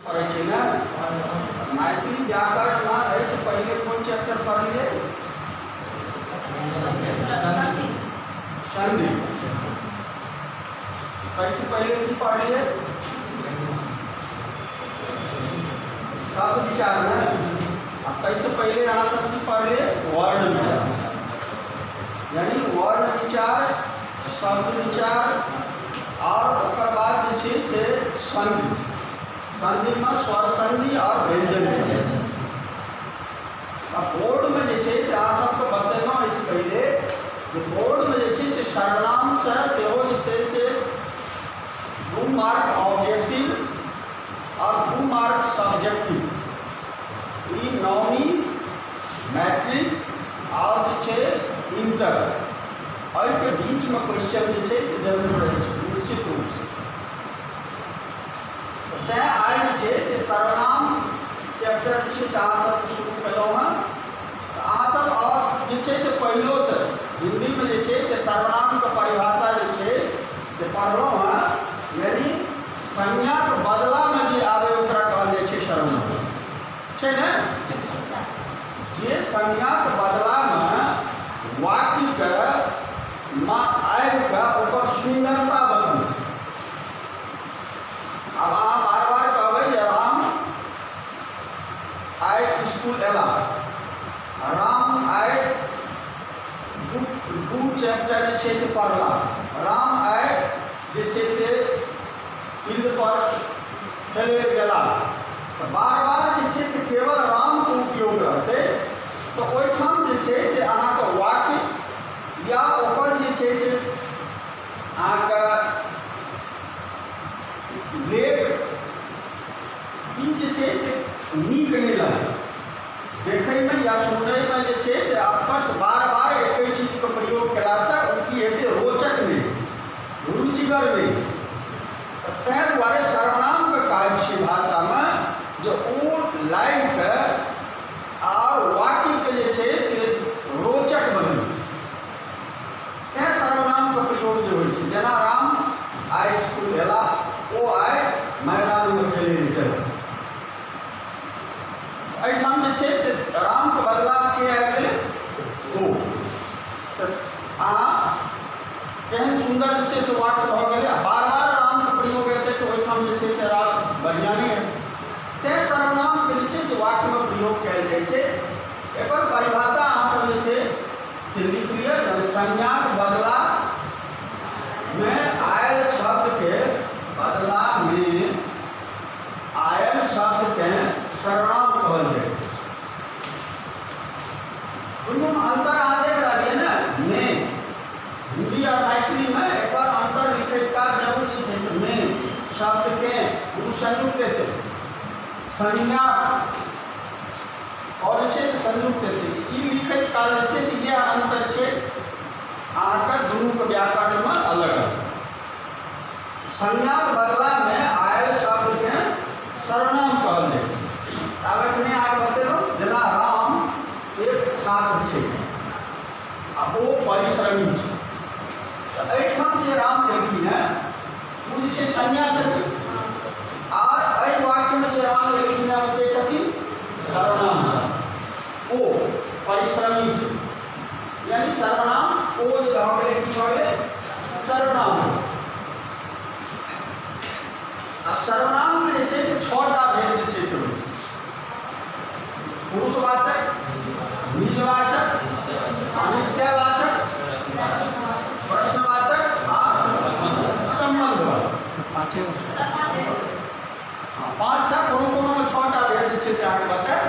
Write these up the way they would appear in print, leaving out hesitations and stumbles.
पढ़ै छै ने मैथिली व्याकरणमे। एहिसँ पहिले कोन चैप्टर पढ़लियै? संधि। एहिसँ पहिले की पढ़लियै? शब्द विचार ने। आ ताहिसँ पहिले अहाँ सब की पढ़लियै? वर्ण विचार। यानी वर्ण विचार, शब्द विचार आओर ओकर बाद जे छै से संधि। संधिमे स्वर संधि आओर व्यंजन संधि। आ बोर्डमे जे छै से अहाँ सबके बतेलहुँ एहिसँ पहिले जे बोर्डमे जे छै से सर्वनामसँ सेहो जे छै से 2 मार्क ऑब्जेक्टिव आओर 2 मार्क सब्जेक्टिव, ई नौवीं, मैट्रिक आओर जे छै इंटर, एहिके बीचमे क्वेश्चन जे छै से जरूर रहै छै निश्चित रूपसँ। तैँ आइ जे छै से सर्वनाम चैप्टर जे छै से अहाँ सबके शुरू केलहुँ हँ। तऽ अहाँसब आओर जे छै से पहिलोसँ हिन्दीमे जे छै से सर्वनामके परिभाषा जे छै से पढ़लहुँ हँ। यानी संज्ञाके बदलामे जे आबै, ओकरा कहल जाइ छै सर्वनाम, छै ने? जे संज्ञाके बदलामे वाक्यके मे आबि कऽ ओकर सुन्दरता बतबै छै। आब अहाँ बार बार कहबै जे राम आइ स्कूल अयला, राम आइ दू चैप्टर जे छै से पढ़ला, राम आइ जे छै से फील्ड पर खेलै लए गेला। तऽ बार बार जे छै से केवल रामके उपयोग रहतै, तऽ ओहिठाम जे छै से अहाँके वाक्य या ओकर जे छै से अहाँके लेख, ई जे छै से नीक नहि लागत देखैमे या सुनैमे। जे छै से स्पष्ट बार बार एके चीजके प्रयोग केलासँ ओ की हेतै? रोचक नहि, रुचिगर नहि। तऽ ताहि दुआरे सर्वनामके काज छै भाषामे जे ओ लागि कऽ आओर वाक्यके जे छै से रोचक बनबै। तैँ सर्वनामके प्रयोग जे होइ छै, जेना राम आइ स्कूल अयला, ओ आइ मैदानमे खेलै लए गेला। एहिठाम जे छै से रामके बदला के आबि गेलै? ओ। तऽ अहाँ केहन सुन्दर जे छै से वाक्य भऽ गेलै। आ बार बार रामके प्रयोग हेतै तऽ ओहिठाम जे छै से राम बढ़िआँ नहि हेतै। तैँ सर्वनामके जे छै से वाक्यमे प्रयोग कयल जाइ छै। एकर परिभाषा अहाँसभ जे छै से लिख लिअ। संज्ञाके बदला मे आयल शब्दके, बदलामे आयल शब्दके सर्वनाम कहल जाइ छै। दुनूमे अंतर अहाँ देख रहलियै ने? ने हिंदी और मैथिलीमे एकर अंतर लिखैत काल जरूर जे छै से मे शब्दके दुनू संयुक्त हेतै, संज्ञा और जे छै से संयुक्त हेतै। ई लिखैत काल जे छै से इएह अंतर छै अहाँके दुनूके व्याकरणमे अलग अलग। संज्ञाके बदलामे आयल शब्दके सर्वनाम कहल जाइ छै। आब एखने अहाँके बतेलहुँ, जेना राम एक छात्र छै आ ओ परिश्रमी छै। तऽ एहिठाम जे राम एलखिन हेँ, ओ जे छै संज्ञा छथिन। आर एहि वाक्यमे जे राम एलखिन हेँ, ओ के छथिन? सर्वनाम। ओ परिश्रमी छै, यानी सर्वनाम ओ जे भऽ गेलै, की भऽ गेलै? सर्वनाम। आब सर्वनामके जे छै से छओ टा भेद जे छै से होइ छै: पुरुषवाचक, निजवाचक, अनिश्चयवाचक, प्रश्नवाचक आ सम्बन्धवाचक। पाँचे। हँ, पाँचटा। कोनो कोनोमे छओ टा भेद जे छै से अहाँके बतायब।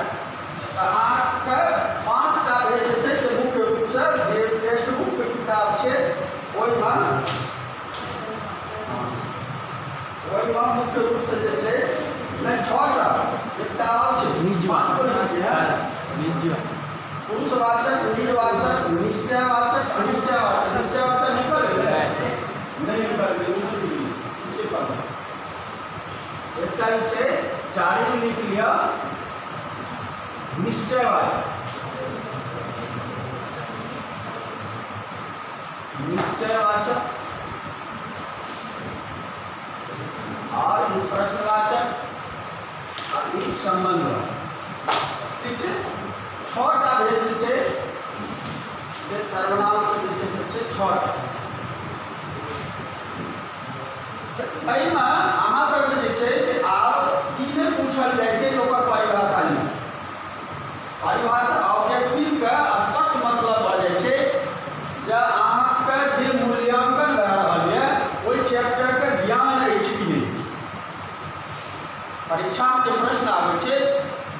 तऽ अहाँके पाँचटा भेद जे छै से मुख्य रूपसँ जे टेक्स्ट बुकके किताब छै, ओहिमे मुख्य रूपसँ जे छै, नहि, छओ टा, एकटा आओर छै। पाँच गो लिखलियै हँ। निज। पुरुषवाचक, निजवाचक, निश्चयवाचक, अनिश्चयवाचक। निश्चयवाचक निकल गेलै? नहि निकल गेलै। उसी पर एकटा जे छै चारिम लिख लिअ, निश्चयवाचक। निश्चयवाचक और ई प्रश्नवाचक। ई सम्बन्ध रहल। ठीक छै? छओटा भेद जे छै से सर्वनामके जे छै से छै छओटा। एहिमे अहाँ सबके जे छै से आब ई नहि पूछल जाइ छै जे ओकर परिभाषा लिखू। परिभाषा ऑब्जेक्टिवके स्पष्ट मतलब भऽ जाइ छै जे अहाँके जे मूल्यांकन भए रहल यऽ ओहि चैप्टरके ज्ञान अछि कि नहि। परीक्षामे जे प्रश्न आबै छै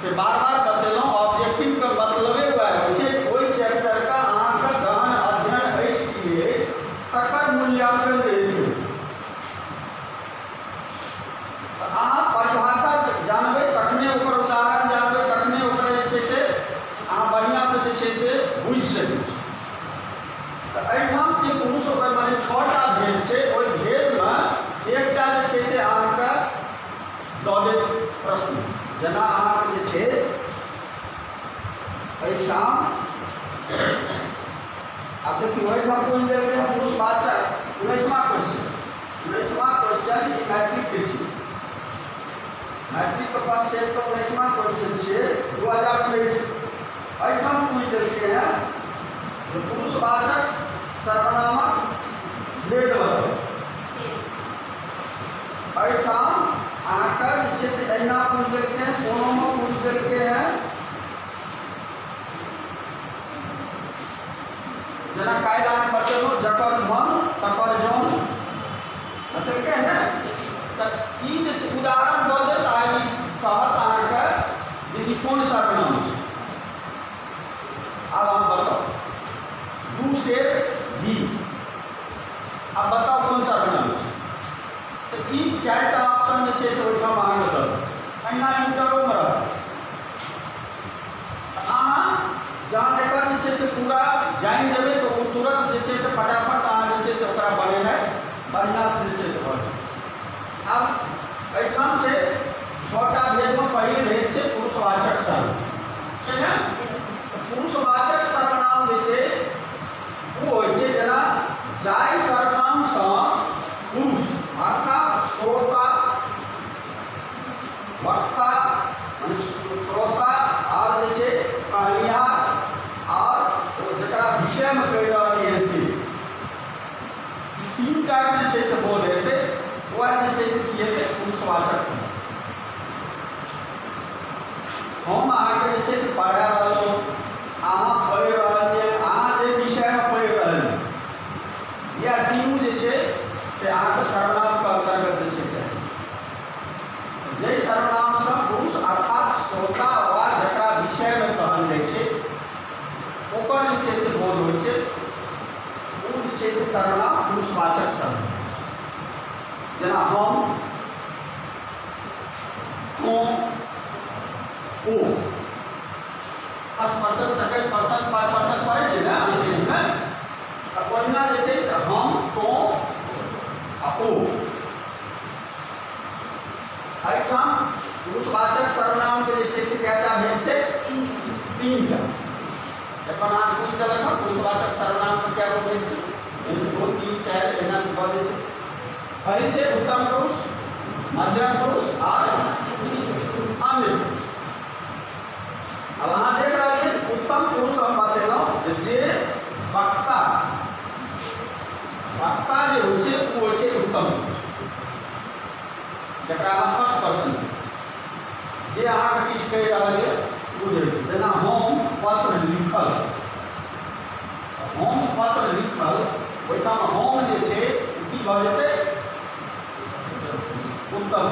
से बार बार बतेलहुँ, ऑब्जेक्टिवके मतलबे वएह होइ छै, ओहि चैप्टरके अहाँके गहन अध्ययन अछि कि नहि अछि तकर मूल्यांकन जे छै। तऽ अहाँ परिभाषा जानबै तखने ओकर उदाहरण जानबै, तखने ओकर जे छै से अहाँ बढ़िआँसँ जे छै से बुझि सकै छी। तऽ एहिठाम जे पुरुष ओकर माने छओटा भेद छै, ओहि भेदमे एकटा जे छै से अहाँके दऽ देत प्रश्न। जेना अहाँके जे छै एहिठाम आब देखियौ, एहिठाम पूछि देलकै हँ पुरुष वाचक। 19वां क्वेश्चन, 19वां क्वेश्चन ई मैट्रिकके छी, मैट्रिकके फर्स्ट सेटके 19वां क्वेश्चन छियै, 2019। एहिठाम पूछि देलकै हँ जे पुरुषवाचक सर्वनामक भेद बताउ। एहिठाम अहाँके जे छै से अहिना पूछि देलकै हँ, कोनोमे पूछि देलकै हँ। जेना काल्हि अहाँके बतेलहुँ, जकर धन तकर जन बतेलकै हँ ने। तऽ ई जे छै उदाहरण दऽ देत आ ई कहत अहाँके जे ई कोन सर्वनाम छै। आब अहाँ बताउ, 2 सेर घी, आब बताउ कोन सर्वनाम छै। तऽ ई 4टा ऑप्शन जे छै से ओहिठाम अहाँके दऽ देत। अहिना इंटरोमे रहत। अहाँ जहन एकर जे छै से पूरा जानि जेबै तऽ ओ तुरंत जे छै से फटाफट अहाँ जे छै से ओकरा बनेनाइ बढ़िआँसँ जे छै से भऽ जेतै। आब एहिठाम छै 6टा भेदमे पहिल भेद छै पुरुषवाचक सर्वनाम छै ने। तऽ पुरुषवाचक सर्वनाम जे छै ओ होइ छै जेना जाहि सर्वनामसँ पुरुष अर्थात श्रोता, वक्ता, माने श्रोता आओर जे छै कहनिहार आओर ओ जकरा विषयमे कहि रहल यऽ से तीन टा जे छै से बोध हेतै, वएह जे छै से की हेतै पुरुषवाचक शब्द। हम अहाँके जे छै से पढ़ा रहलहुँ, अहाँ पढ़ि रहल छियै, अहाँ जे विषयमे पढ़ि रहल छी, इएह तीनू जे छै से अहाँके सर्वनामके अन्तर्गत जे छै से जाहि सर्वनामसँ पुरुष अर्थात श्रोता वा जकरा विषयमे कहल जाइ छै ओकर जे छै से बोध होइ छै, ओ जे छै से सर्वनाम पुरुषवाचक शब्द। जेना हम, तू, ओ, first person, second person, third person पढ़ै छै ने अंग्रेजीमे, तऽ ओहिना जे छै से हम, तू आ ओ। एहिठाम पुरुषवाचक सर्वनामके जे छै से कएटा भेद छै? 3टा। एखन अहाँ पूछि देलक हँ पुरुषवाचक सर्वनामके कए गो भेद छै, 1 2 3 4 एना भऽ जेतै। पहिल छै उत्तम पुरुष, मध्यम पुरुष आर अन्य पुरुष। आब अहाँ देख रहल छियै उत्तम पुरुष हम बतेलहुँ जे वक्ता, वक्ता जे होइ छै ओ होइ छै उत्तम पुरुष, जकरा अहाँ फर्स्ट पर्सन जे अहाँके किछु कहि रहल यऽ बुझै छै। जेना हम पत्र लिखल, हम पत्र लिखल, ओहिठाम हम जे छै की भऽ जेतै उत्तम।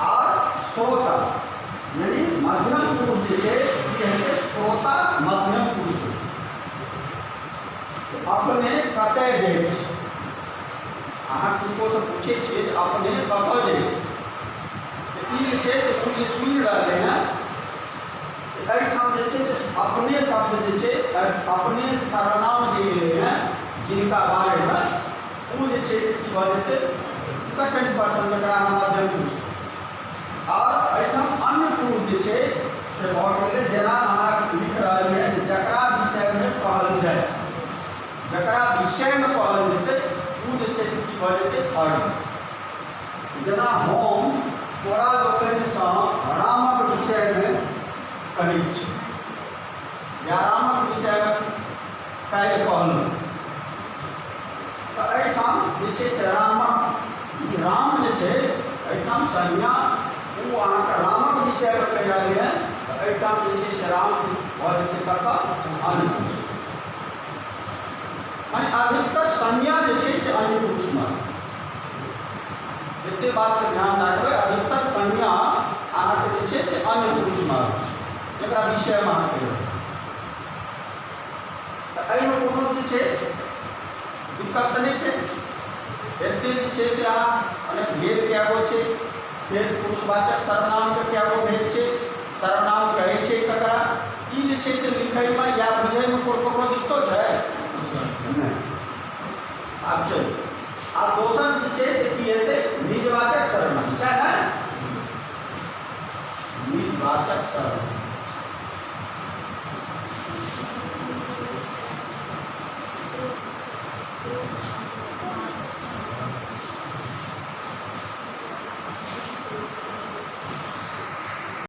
आओर श्रोता यानी मध्यम पुरुष जे छै की हेतै श्रोता मध्यम पुरुष। अपने कतय जाइ छी, अहाँ किनकोसँ पूछै छियै जे अपने कतऽ जाइ छी, तऽ ई जे छै से ओ जे सुनि रहलै हँ एहिठाम जे छै से अपने शब्द जे छै अपने सर्वनाम जे एलै हँ जिनका बारेमे ओ जे छै से की भऽ जेतै सेकेंड पर्सन, जकरा हम मध्यम पुरुष। आओर एहिठाम अन्य पुरुष जे छै से भऽ गेलै जेना अहाँ लिख रहल यऽ जे जकरा विषयमे कहल जाय, जकरा विषयमे कहल जेतै ओ जे छै से की भऽ जेतै थर्ड। जेना हम तोरा लोकनिसँ राम संज्ञा, ओ अहाँके रामक विषयमे कहि रहलै हँ, तऽ एहिठाम जे छै से राम भऽ जेतै कतऽ? अन्य पुरुष। माने अधिकतर संज्ञा जे छै से अन्य पुरुषमे। एते बातके ध्यान राखबै, अधिकतर संज्ञा अहाँके जे छै से अन्य पुरुषमे आबै छै, एकरा विषयमे अहाँ कहियौ। तऽ एहिमे कोनो जे छै दिक्कत तऽ नहि छै। एते जे छै से अहाँ मने भेद कए गो छै, फेर पुरुषवाचक सर्वनामके कए गो भेद छै, सर्वनाम कहै छै ककरा, ई जे छै से लिखैमे या बुझैमे ककरो दिक्कतो छै नहि। आब चलू, आब दोसर जे छै से की हेतै? निजवाचक सर्वनाम छै ने? निजवाचक सर्वनाम।